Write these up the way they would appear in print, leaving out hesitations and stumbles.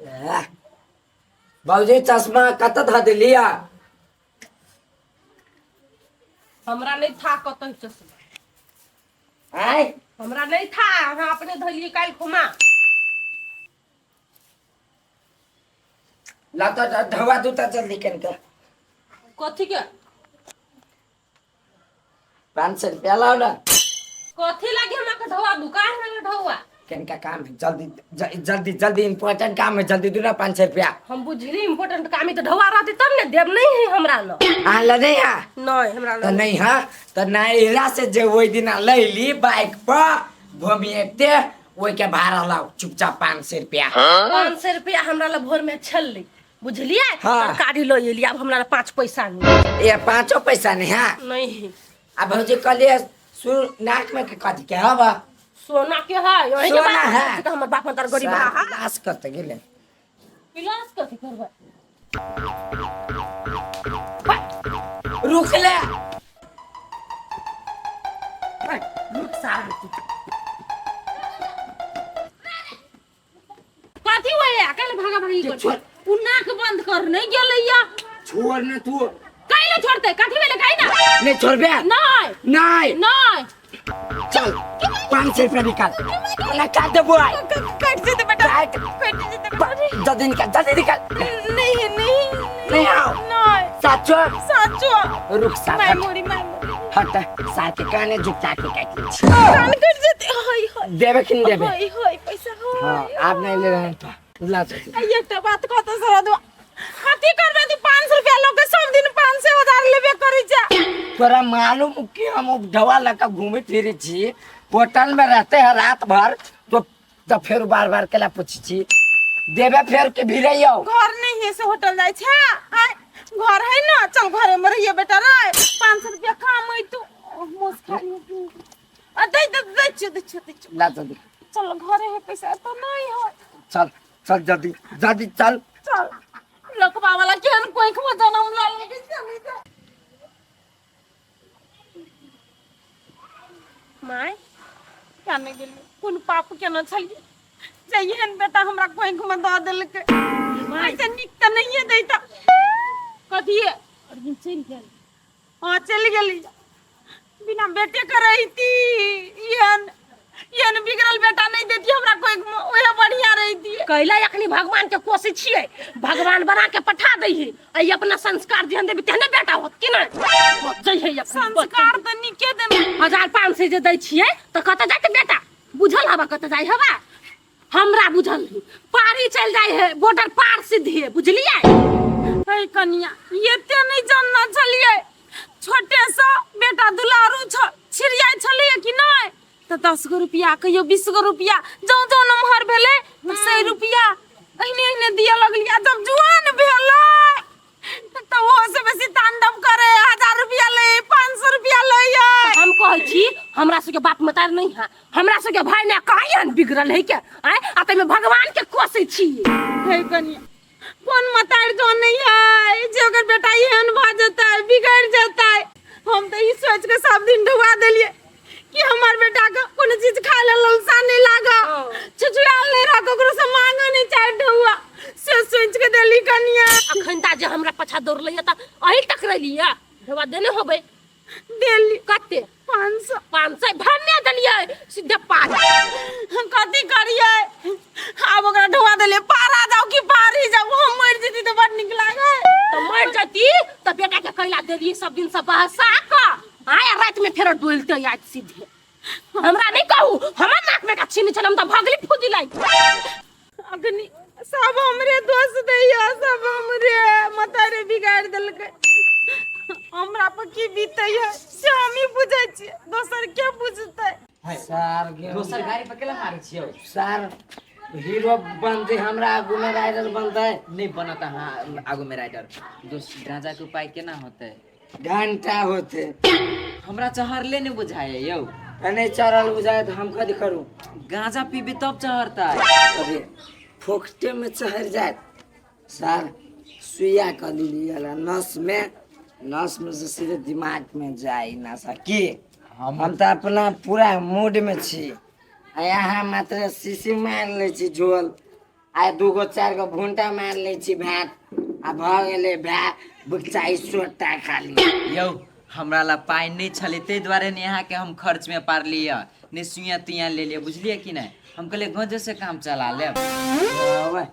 आह, बाबूजी चश्मा कतऽ धऽ देलियै? हमरा नहीं था कतऽ चश्मा। आय? हमरा नहीं था, अहाँ अपने धलिए काल्हि खुमा। ला तो धवा दू तऽ जल्दी कनिका। कथी के? 500 रुपया लाओ ना। कथी लागी हमरा के ढौआ दू? काहे हमरा के ढौआ? कनिका काम है, जल्दी जल्दी जल्दी, इम्पोर्टेंट काम है, जल्दी दू ना 500 रुपया। हम बुझली इम्पोर्टेंट काम है तो ढौआ रहती तब ने देब। नहीं है हमरा ल। अहाँ लए नहीं है? नहीं, हमरा तऽ ल। नहीं है तऽ नैहरा से जे ओहि दिना लैली बाइक पर घुमिएते, ओहिके भाड़ा लाओ चुपचाप 500 रुपया। 500 रुपया हमरा ल भोर में छलै, बुझलियै? हाँ। तरकारी लऽ एलियै, आब हमरा लग 5 पैसा नहीं। ए, पाँचो पैसा नहीं है? नहीं। आ भौजी कहलिए सुर नाक में के कथी के हवा? सोना के है यही के सोना बाप है। तऽ हमर बाप तर गरीब है। लाश कतऽ गेलै? विलास कथी करबै? रुक ले। रुक साल। कथी होइया? काल्हि भागा भागी कर। छोड़। उ नाक बंद कर नहीं गेलैया। छोड़ ना तू। काहे छोड़ते? कथी भेलै? काहे ना? नहीं छोड़बे? नहीं। नहीं? नहीं। चल, 500 रुपया निकाल ना, काट दे बुआ। कट जेतै बेटा। काट। कट जेतै बेटा। जल्दी निकाल, जल्दी निकाल। नहीं नहीं। नहीं आओ। नहीं। साचो? साचो। रुक साथ। माय मोरी, माय मोरी। हट, साथ के काने झुका के काट लै छी। कान कट जेतै, हाय हाय। देबे कि नहीं देबे? हाय हाय, पैसा हाँ। हाय। आप नहीं ले रहे हैं तो ला जल्दी। आ, एकटा बात कहतो सरदुआ, कथी करबे तू 500 रुपया लऽ के? सब दिन 500 हजार लेबे करै छै। तोरा मालूम कि हम ढवा लगा घूमे फिरे छी, होटल में रहते हैं रात भर, तो फिर बार बार केला पूछी छी? देबे फेर के भिड़े यौ? घर नहीं है से होटल जाइ छै? आय, घर है ना, चल घरे में रहिए बेटा रे। 500 रुपया काम है तू मोस खा लियो तू। आ दे दे, दे छियो, दे छियो, दे छियो। ला जल्दी। चल, घरे है पैसा तो नहीं है। चल चल, जल्दी जल्दी चल। चल, लकवा वाला केहन कोइख में जन्म लऽ लेलकै, चल जा। माय। किया नहि गेलियै? कोन पाप केने छलियै जे एहन बेटा हमरा कोइख में दऽ देलकै? ऐसे नीक तऽ नहिए दैता। कथी? अर्जुन चलि गेल? हाँ, चलि गेली। बिना बेटे के रहिती, एहन एहन बिगड़ल बेटा नहि देती हमरा कोइख में, ओहे बढ़िया रहिती। कैला अखनी भगवान के कोशिश छियै, भगवान बना के पठा दै है। आ अपना संस्कार जेहन देबी तेहने बेटा होत कि नहि? बचै है अखनी। संस्कार तऽ नीके देबै। 1500 जे दै छियै तऽ कतऽ जाइत बेटा? बुझल हवा कतऽ जाइ हवा? हमरा बुझल नहीं, पारी चल जाइ है, बॉर्डर पार सीधे, बुझलियै? हे कनिया, एते नहि जानना छलियै। छोटे से बेटा दुलारू छ, छिड़ियाइ छलैया कि नहि, तऽ 10 गो रुपया, कहियो 20 गो रुपया, जौं जौं नमहर भेलै तऽ 100 रुपया एहने एहने दिअ लगलियै। आ जब जुआन भेलै तऽ ओहो से बेसी तांडव करे, 1000 रुपया लै, 500 रुपया लै। हम कहै छी, हमरा सबके बाप मतार नहीं है, हमरा सबके भाई ने कहाँ एहन बिगड़ल है के आय? आ ताहिमे भगवान के कोसै छी। हे कनिया, कोन मतार जो नहीं है जे ओकर बेटा एहन भऽ जेतै, बिगड़ जेतै? हम तऽ ई सोच के सब दिन ढुआ देलियै कि हमर बेटा के कोनो चीज खाय ले ललसा नहीं लागा, छुछुआल नहीं रह, ककरो से मांगे नहीं चाहे ढुआ, से सोच के देली कनिया। अखन ता जे हमरा पछा दौड़लै तऽ अही टकरेलियै, ढुआ देने होबै? देली। कते? 500। 500 भन्ने देलियै सीधे पाँच। हम कथी करियै आब? ओकरा ढुआ देलियै, पारा जाउ कि पारी जाउ, हम मरि जेती तऽ बड़ नीक लागे। तऽ मरि जती तऽ बेटा के कैला देलियै सब दिन से बहसा कऽ आय, राति में फेर डोलते आयत सीधे। हमरा नहीं कहू, हमर नाक में का छीनी छल, हम तऽ भगली फूदी लाई। अखनी सब हमरे दोष दैया, सब हमरे मतारे बिगाड़ देलकै। हमरा पर की बीतैया से हमही बुझै छियै, दोसर के बुझतै? सार गे। दोसर गाड़ी पर केला मारै छियौ? सार हीरो बनतै, हमरा आगू में राइडर बनतै। नहि बनत अहाँ आगू में राइडर। दोस्त, गांजा के उपाय केना होतै? घंटा होते। हमरा चहरले नहि बुझाय यौ। नहीं चढ़ल बुझाय तऽ हम कथी करू? गांजा पीबी तब चहरतै। अरे फोकटे में चढ़ जाए सर, सुइया कऽ दिली नस में, नस में से सीधे दिमाग में जाए नशा की। हम तऽ अपना पूरा मूड में छी आ यहाँ मात्र शीशी मारि लै छी झोल। आ दूगो चारि गो भुंटा मारि लै छी भात आ भऽ गेलै भए बुकचाइ सोटा खाली। यौ हमरा ला पाइ नहि छलै ताहि दुआरे ने अहाँके हम खर्चमे पारली यऽ नहि सुइया तुइया ले लिअ, बुझलियै कि नहि? हम कहलियै गजे से काम चला लेब। ओए,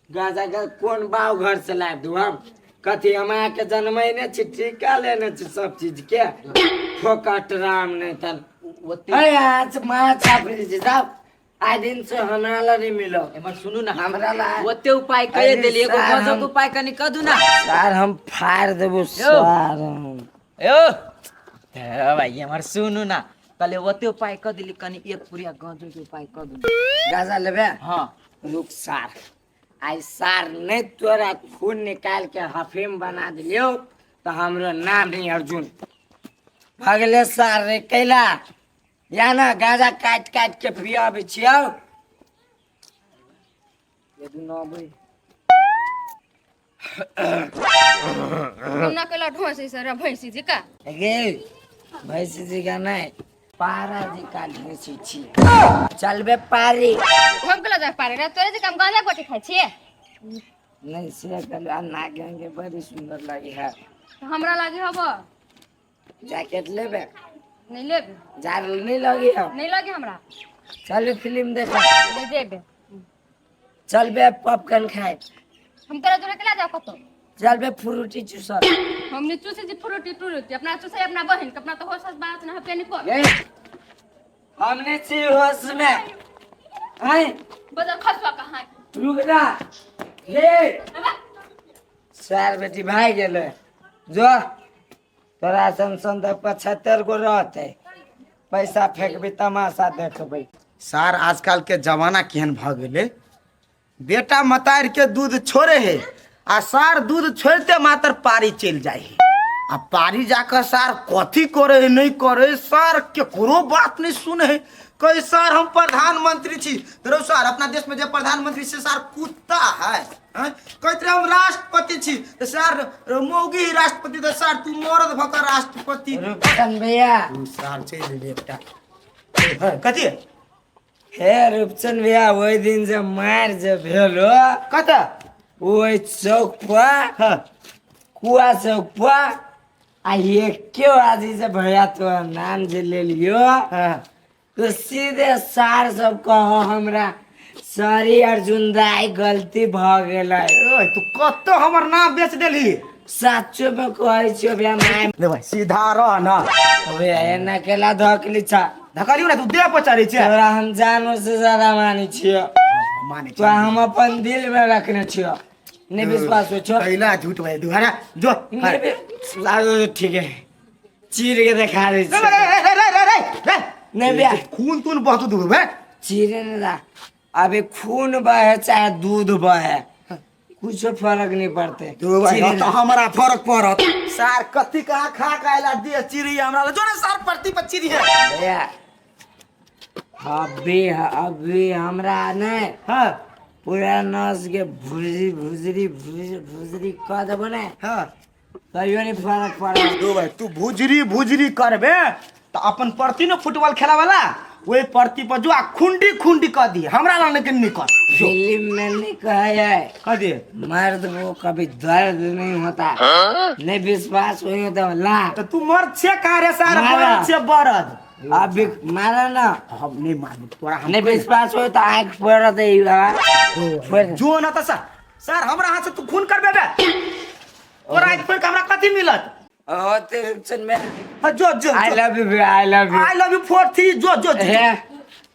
गाजा के कोन बाव घर से लाबि दू हम? कथी हम अहाँके जनमैने छी, ठीका लेने छी सब चीज के? फोकट राम नहि तन ओते अरे आज माछ आपरी छी साहब, आइ दिन से हमरा ला नहीं मिलो। एमहर सुनू ना, हमरा ला ओते उपाय कए अरे देली, एगो सार, गजक उपाय कनि कऽ दू ना। सार हम फाड़ देबो सार हम। यौ हे भाई एमहर सुनू ना, कहले ओते उपाय कऽ देली, कनि एक पुरिया गजक उपाय कऽ दू। गाजा लेबे? हाँ। रुक सार, आइ सार नहीं तोरा खून निकाल के हफीम बना दिलियो तो हमरो नाम नहीं अर्जुन। भगले सार रे कैला या ना गाजा काट काट के पियाबै छियौ। ये दुनू अबै। ना कैला ढोसी सर भैंसी जी का। गे भैंसी जी का नहीं, पारा जी का ढोसी छी। चलबे पारी? हम कैला जाय पारे रे, तोरे जे काम गांजा गोटी खाइ छियै। नहीं से कल आ ना के बड़ी सुंदर लगी है। हमरा लागे हब। जैकेट लेबे? नहीं लेबे। जार नहीं लगी है? नहीं लगे हमरा। चल फिल्म देखा। ले जेबे। चलबे पॉपकॉर्न खाए। हम तोरा जोरे केला जाओ कतो? चलबे फ्रूटी चूसर। हमने चूसे जी फ्रूटी टूटी अपना चूसे अपना बहन के अपना तो होश बात ना पे नहीं को। ए, हमने छी होश में आए। बदल खसवा कहाँ? रुक ना हे सार बेटी भाग गेलै। जो तोरा सन सन तऽ 75 गो रहतै, पैसा फेंकबी तमाशा देखबै। सार आजकल के जमाना केहन भऽ गेलै, बेटा मतार के दूध छोड़े है आ सार दूध छोड़ते मात्र पारी चलि जाइ है आ पारी जाकर सार कथी करे है नहीं करे, सार केकरो बात नहीं सुने है। कहे सार हम प्रधानमंत्री छी, तो रौ सार अपना देश में जे प्रधानमंत्री से सार कुत्ता है, हैं? कहते रहे हम राष्ट्रपति छी, तो सार मौगी ही राष्ट्रपति, तो सार तू मरद भऽ कऽ राष्ट्रपति। रूपचंद भैया। तू सार चलि एलै एकटा कथी? हे रूपचंद भैया, ओहि दिन जे मारि जे भेलो कतऽ? ओहि चौक पर। हाँ। कुआ चौक पर आ एके आदमी से भैया तोरा नाम जे ले लियो। हाँ। तो सीधे सार सब कहो हमरा सॉरी अर्जुन दाई, गलती भऽ गेलै। ओए, तू कतऽ हमर नाम बेच देलही? साचो में कहै छियो भैया my. ले भाई सीधा रह ना। भैया एना केला धकली छा? धकलियो ना, तू देह पर चढ़ै छै। तोरा हम जानो से ज्यादा मानै छियो। मानै? तोरा हम अपन दिल में रखने छियो। नहीं विश्वास हो छो? कैला झूठ भाई दुहारा जो। नहीं ठीक है, चीर के देखा दै रे छी। रे रे रे रे रे रे। नहीं भैया। खून तून बहुत दूर बे। चीरे नहीं दा, अबे खून बहे चाहे दूध बहे, कुछ फर्क नहीं पड़ते। दू भाई चीरे तो ना। हमरा फर्क पड़त सार, कथी कहाँ खा के आइला दे चिड़ी हमरा जो ने सार परती पर चिड़ी है। भैया अभी अभी हमरा नहीं हां। पूरा नस के भुजरी भुजरी भुजरी भुजरी कह देबो ने। हां। तैयो नहीं फर्क पड़त। दू भाई तू भुजरी भुजरी करबे त अपन परती ने फुटबॉल खेला वाला ओहि परती पर जो आ खुंडी खुंडी कह दी हमरा लाने के निकल। फिल्म में नहीं कहे है। कह दे। मर्द को कभी दर्द नहीं होता। नहीं विश्वास हुई तो ला। तो तू मर्द छे कहाँ रे सार? मारा। बरद छे बरद। अभी मारा ना। हम नहीं मारबो तोरा हम। नहीं विश्वास हो तो आँख फोड़ दे फोड़। जो ना त सर सर हमरा हाथ से तू खून करबे बे, तोरा आँख फोड़ के हमरा कथी मिलत? होते रुपचन में। हाँ, जो जो। I love you, I love you. I love you 4 3 जो जो जो। हे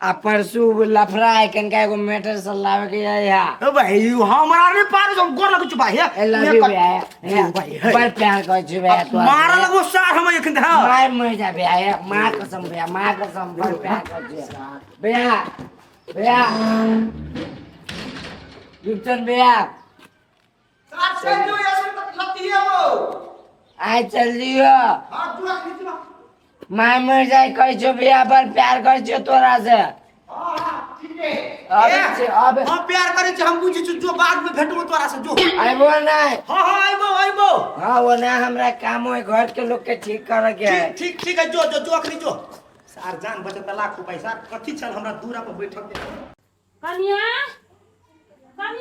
आ परसू लफड़ा है कनका एगो मैटर से लावे के है यहाँ। ओ भाई हमरा नहीं पारो, हम गोर लगै छु भाई। I love you भैया। भाई, हे। बड़ प्यार करै छी भैया तोरा। मारा लगो सार हम एखन। हां। मार मर जा भैया, माँ कसम भैया, माँ कसम, बड़ प्यार करै छी भैया। भैया रुपचन भैया। सार चल जो ऐसे तक लती है वो। आइ चल जियो। हां तू रख नीचे। माय मर जाए कहै छौ भैया, बड़ प्यार करै छियौ तोरा से। हां हां ठीक है। अबै छी अबै। हम प्यार करै छी, हम बुझै छी। जो बाद में भेटबो तोरा से जो। अयबो नहि? हां हां आइबो आइबो। हाँ वो ना हमरा काम है, घर के लोग के ठीक करे के है। ठीक ठीक ठीक है, जो जो जो अखनी जो सार जान बचत लाख रुपैया सार कथी छल हमरा दूरा पर बैठल के। कनिया कनिया।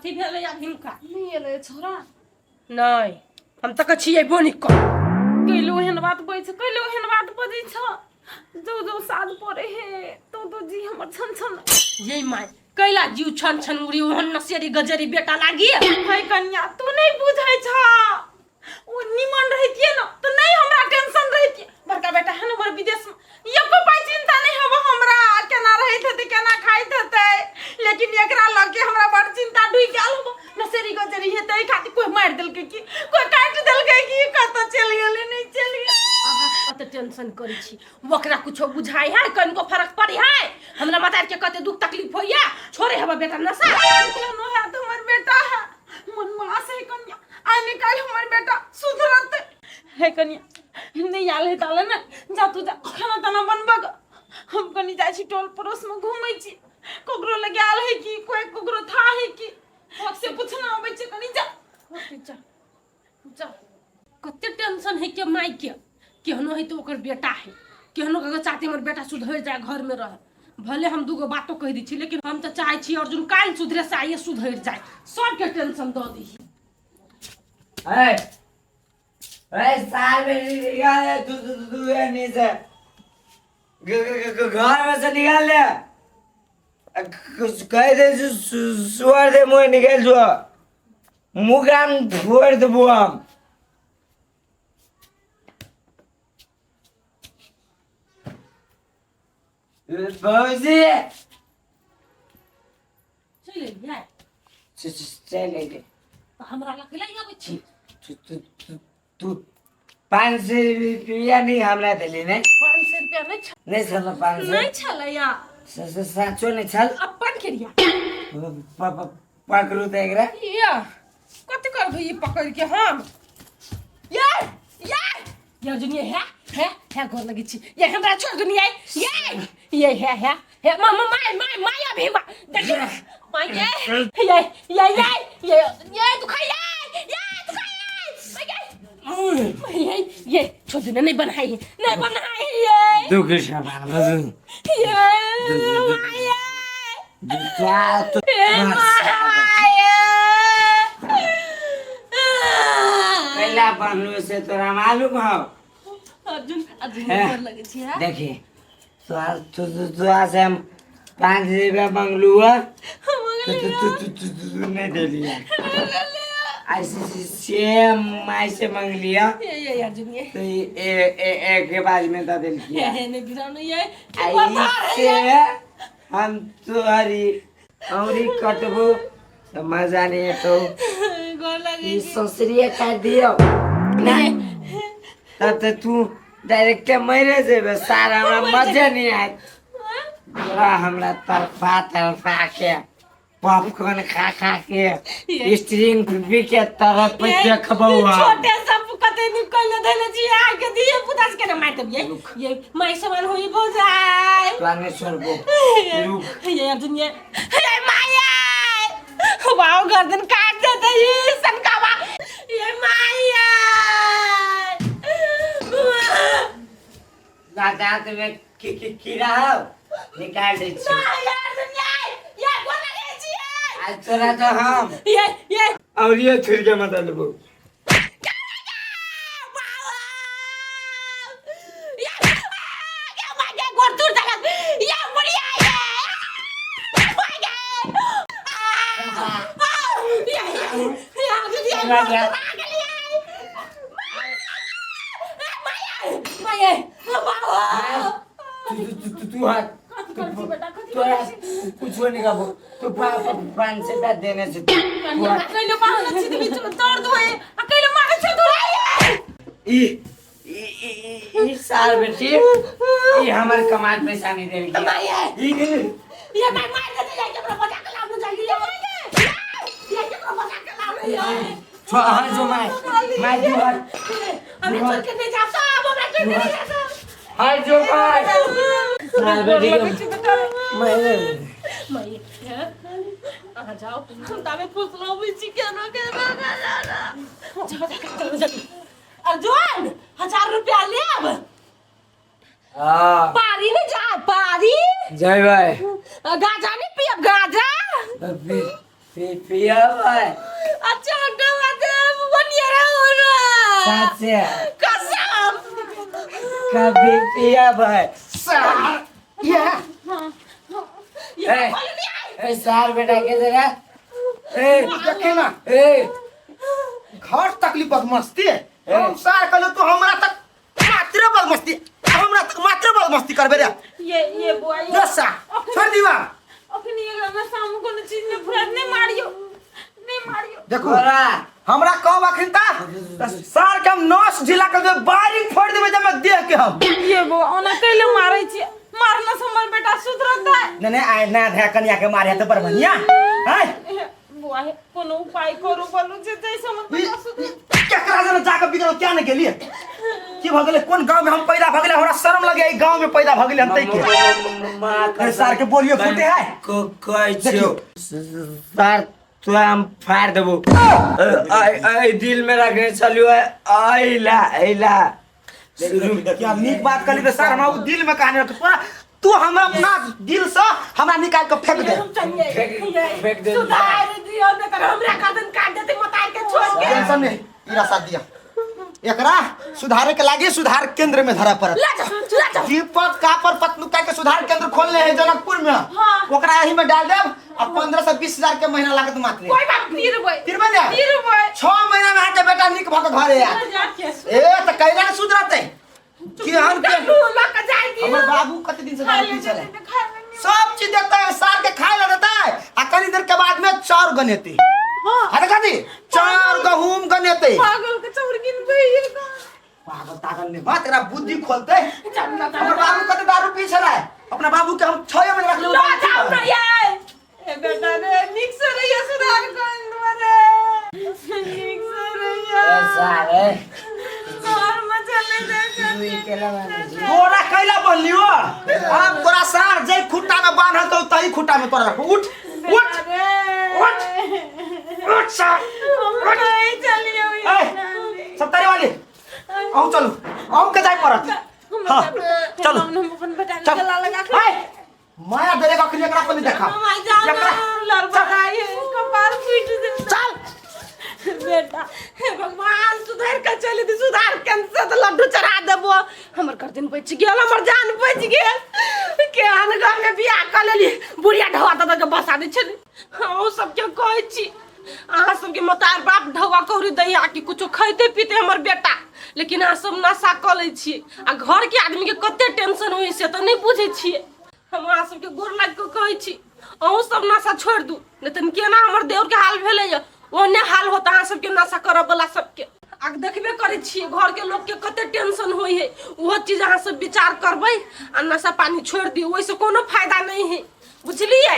कथी भेलै आब हिनका? नहि एलै छोरा? नहि, हम तऽ कहै छियै बोनि कर। कैलो एहन बात बजै छै, कैलो एहन बात बजै छ। जो जो साद पड़े हे तो तो जी हमर छन छन। ये माय, कैला जीव छन छन उड़ी? ओहन नसेरी गजरी बेटा लागी? है कनिया, तू नहीं बुझै छ। ओ निमन रहितिए न तो नहीं हमरा टेंशन रहितिए। बड़का बेटा है न हमर विदेश में, एको पाइ चिंता नहीं हबो हमरा, केना रहैत हेतै, केना खाइत हेतै। लेकिन एकरा लऽ के हमरा बड़ चिंता ढुकि गेल हबो। नसेरी गजरी हेतै, एहि खातिर कोइ मारि देलकै की, कोइ काटि देलकै की, कतऽ चलि गेलै, नहि चलि गेलै। अहाँ कते टेंशन करै छी? ओकरा कुछो बुझाइ है? कनिको फरक पड़ै है? हमरा माता के कते दुख तकलीफ होइया। छोड़े हबा बेटा नशा। केहनो है तऽ हमर बेटा है। मन मास है कनिया, आइ निकालि हमर बेटा सुधरत है। कनिया, नहीं आयल है ताले ने जा, तू जा खाना ताना बनबग। हम कनी जाइ छी टोल पड़ोस में घूमै छी, ककरो लग आयल है कि कोई ककरो था है कि से पूछना अबै छै। कनी जा। जा जा। कते टेंशन है के माय के। केहनो है तो ओकर बेटा है। केहनो कऽ चाहते हमर बेटा सुधरि जाए, घर में रहे। भले हम दूगो बातो कहि दै छी, लेकिन हम तऽ चाहै छी अर्जुन काल्हि सुधरे से आइए सुधरि जाए। सबके टेंशन दऽ दी। ए ए, साल में निकाल ले तू तू तू तू ये नीचे घर में से निकाल ले। कह दे सुअर दे मुँह निकाल जो मुँह कान फोड़ देबो हम। भौजी। चलि एलियै? चलि एलियै। तऽ हमरा लग कैला अबै छी? तू तू तू तू 500 रुपया नहीं हमरा देली ने? 500 रुपया नहि छल। नहीं छल 500? नहि छलैया। साँचो नहीं छल? अपन केरिया। पकड़ू तऽ एकरा। या, कथी करबै ई पकड़ के हम? ये ये ये अर्जुन, ये है है है, गोर लगे छी। ये हमरा छोड़ दुनिया। ये ये है है है, मा मा my my my, अभी मा देखी माय। ये ये ये ये ये ये दुखाई, ये ये दुखाई माय। ये ये छोड़ दुनिया, नहीं बनाई, नहीं बनाई ये। दुख सामान बजू। ये my. क्या तो? ये my. कैला बनलू से तोरा मालूम हो? अर्जुन, अर्जुन, है। गोर लगे छी है। देखी, तोरा तोरा से हम 5 रुपया मंगलू है तो तू तू तू तू तू नहीं दे लिया। ऐसे सेम ऐसे मंग लिया। ये ये अर्जुन, ये। तो ये ए, ए, ए के बाद में दे दिल ये है नहीं बिरानो ये। ऐसे हम तोहरी औरी कटबो तो मजा नहीं तो। गोर लगे। ई ससुरिया काट दियो नहीं तब तो तू डायरेक्ट मरे जेबे सारा। हमरा मजे नहीं आयत। तोरा हमरा तड़फा तड़फा के, पॉपकॉर्न खा खा के, स्ट्रिंग पी के तरफ पे देखबौ हम। छोटे सब कते निकल धैले छी आ के दिए पुता के ना मार देब। ये ये my समान होई भो जाय। तोरा नहीं छोड़बो, रुक। ये अर्जुन, ये ये माया, वाओ, गर्दन काट देते ये सनकावा। ये माया। दांत में की की कीड़ा हो, निकाल दै छी। माया अर्जुन, ये ये गोर लगे छी। आज तोरा तो हम ये ये और ये छुड़ के मत लेबो। तू तू तू तू हाथ तोरा कुछ नहीं कहबो। तू 500 रुपया देने से तू हाथ। कैलो मारने छी तऽ बीच में दर्द होए आ कैलो मारै छै तू? ई ई ई ई साल बेटी, ई हमर कमाल पैसा नहीं देल। ई ये मार मार दे, ये केकरो बजा के लाउ जल्दी। ये ये केकरो बजा के लाउ ये। छो हाँ जो my my तू हट। अभी छोड़ के नहीं जा सब, हमरा के नहीं जा सब। हट जो माय साल बेटी के मैं मैं अहाँ जाओ, हम ताबे फुसलाबै छी केना केना। जाओ जाओ जल्दी। अर्जुन, 1000 रुपया लेब। हाँ। पारी नहीं जा पारी। जय भाई। गाजा नहीं पियब गाजा? अभी पियबै। अच्छा डबा दे बनिया रे साचे? कसम। कभी पियबै? सार ये। ए, ए सार बेटा के जरा ए। देखे ना। ए। घर तकली बदमस्ती है। हम सार कहलो तू हमरा तक मात्र बदमस्ती, हमरा तक मात्र बदमस्ती करबे रे। ये बुआ ये। दसा छोड़ दीवा। अखनी एकरा नशा में कोनो चीज नहीं फुरात, नहीं मारियो, नहीं मारियो। देखो। तोरा हमरा कहब अखन ता सार के हम नस ढीला कर देबै, बारिंग फोड़ देबै जब देह के हम। ये बुआ, ओना कैले मारै छी? मारना से हमर बेटा सुधरतै? नहीं नहीं, आए ना धया कनिया के मारे तो पर बढ़िया हैं। बुआ हे, कोनो उपाय करू बोलू जे जैसे हमर बेटा सुधर। केकरा जना जाके बिगड़ल क्या ने गेलिए? की भ गेलै? कोन गांव में हम पैदा भ गेलै? हमरा शर्म लगे ई गांव में पैदा भ गेलै हम तै के। माँ। अरे सार के बोलियो फूटे है। कहै छियौ देखियौ। सार, तोरा हम फाड़ देबो। ऐ ऐ दिल में रखने छलियो, ऐला ऐला। देखियो, हम नीक बात कहली त सर हमरा उ दिल में कहानी रख तोरा, तू हमरा अपना दिल से हमरा निकाल के फेंक दे। हम चलिए। फेंक दे। सुधार दियो ने तर हमरा गर्दन काट देते मतार के छोड़ के। टेंशन नहीं, ई रास्ता दिया एकरा सुधारे के लागी सुधार केंद्र में धरा पड़त। ला जाओ, ला जाओ। दीपक कापर पतनुका के सुधार केंद्र खोलने है जनकपुर में। हाँ। ओकरा एही में डाल देब आ 15 से 20 हजार के महीना लागत मात्र। कोई बात नहीं रुपए। तिरबे ने? तिरबे। 6 महीना में अहाँके बेटा नीक भऽ के घरे आयत। जाके। ए तऽ कैला ने सुधरतै? केहन के लऽ के जाय दियो। हमर बाबू कते दिन से खाय दारू ले पी छलै। जेतै तऽ खाय ले। सब चीज देतै सार के, खाय ला देतै आ कनी देर के बाद में चाउर गनेतै। हाँ। अरे कथी चाउर गहूम गनेतै। पागल के चाउर गिनबै ये का? पागल तागल नहीं बात, एकरा बुद्धि खोलते। हमर बाबू कते दारू पी छलै, अपना बाबू के हम 6 महीना रखले। लऽ जाओ ना ये। ए बेटा रे, नीक से रहिया, सुधार कर रे, नीक से रहिया। ए सार ए। और मजा नहीं सुई दे। केला बान्है छी? तोरा कैला बनलियो? आब तोरा सार जै खुट्टा में बान्हल तही खुट्टा में तोरा रखो। उठ उठ उठ उठ सार। हम नहीं चलियो। ए, सत्तारी वाली, अहूँ चलू, अहूँ के जाय पड़त। हाँ चलू। हम अपन बेटा चल। के गला लगा के ए, माया देले अखनी एकरा पर नहीं देखा। मामा जाओ ना। लड़बड़ाई है, कपार फूट दे। चल। बेटा, हे भगवान, सुधार के चली दी, सुधार के से तो लड्डू चढ़ा देबो। हमर गर्दन बच गेल, हमर जान बच गेल। केहन घर में बियाह कऽ लेली, बुढ़िया ढवा दऽ के बसा दै छली। अहूँ सबके कहै छी, अहाँ सबके मतार बाप ढवा कौड़ी दैया कि कुछो खैते पीते हमर बेटा, लेकिन अहाँ सब नशा कऽ लै छियै आ घर के आदमी के कते टेंशन होइ से तऽ नहि बुझै छियै। हम अहाँ सबके गोर लागि कऽ कहै छी, अहूँ सब नशा छोड़ि दू, नहि तऽ केना हमर देउरके हाल भेलैया ओहने हाल होत अहाँ सबके नशा करऽ वाला सबके। आ देखबे करै छियै घरके लोकके कते टेंशन होइ है, ओहो चीज अहाँ सब विचार करबै आ नशा पानी छोड़ि दियौ, ओहिसँ कोनो फायदा नहि है, बुझलियै?